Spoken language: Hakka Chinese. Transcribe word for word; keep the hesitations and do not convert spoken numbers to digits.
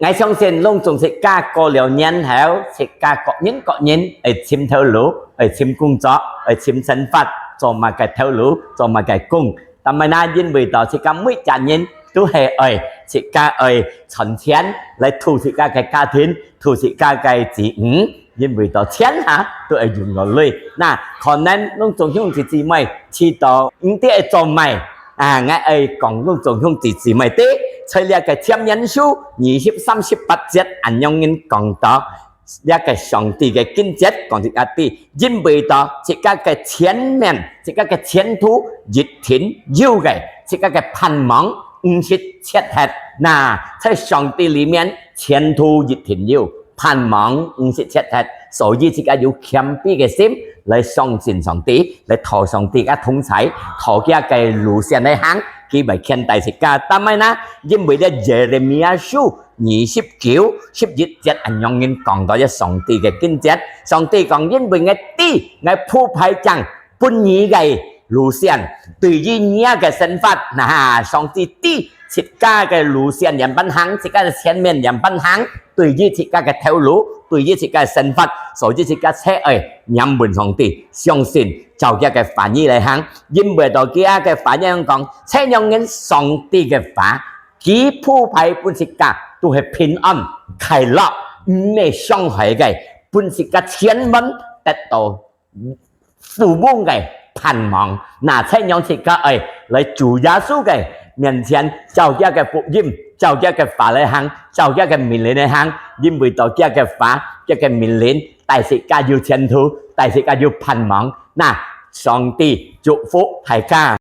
𠊎相信攏總自家過了年後，自家各人各人愛尋頭路，愛尋工作，愛尋生活，做麼个頭路，做麼个工。但係呢，因為到自家每隻人都係愛，自家愛賺錢來渡自家个家庭，渡自家个子女，因為到錢哈，都愛用落來。那可能攏總兄弟姊妹知道，你兜愛做麼个？啊，𠊎愛講攏總兄弟姊妹知，在這个箴言書二十三十八節恁樣人講到，這个上帝个經節講自家知，因為到自家个前面，自家个前途一定有个，自家个盼望毋識絕忒。那在上帝裡面，前途一定有，盼望毋識絕忒。所以自家有謙卑个心來相信上帝，來討上帝个同在，討佢个路線來行，佢會牽帶自家。但係呢，因為這耶利米亞書二十九十一節恁樣人講到這上帝个經節，上帝講：「因為𠊎知，𠊎鋪排正分你个路線，對於你个生活。」那上帝知自家个路線仰般行，自家个前面仰般行，對於自家个頭路，對於自家个生活，所以自家就愛仰望上帝，相信照佢个話語來行。因為到佢个話語講，就仰望上帝个話，佢鋪排分自家都係平安、快樂，毋會傷害个，分自家千萬得到 富翁个盼望。那就讓自家愛來主耶穌个面前，照佢个福音，照佢个話來行，照佢个命令來行，因為到佢个話，佢个命令，帶自家有前途，帶自家有盼望。那上帝祝福大家。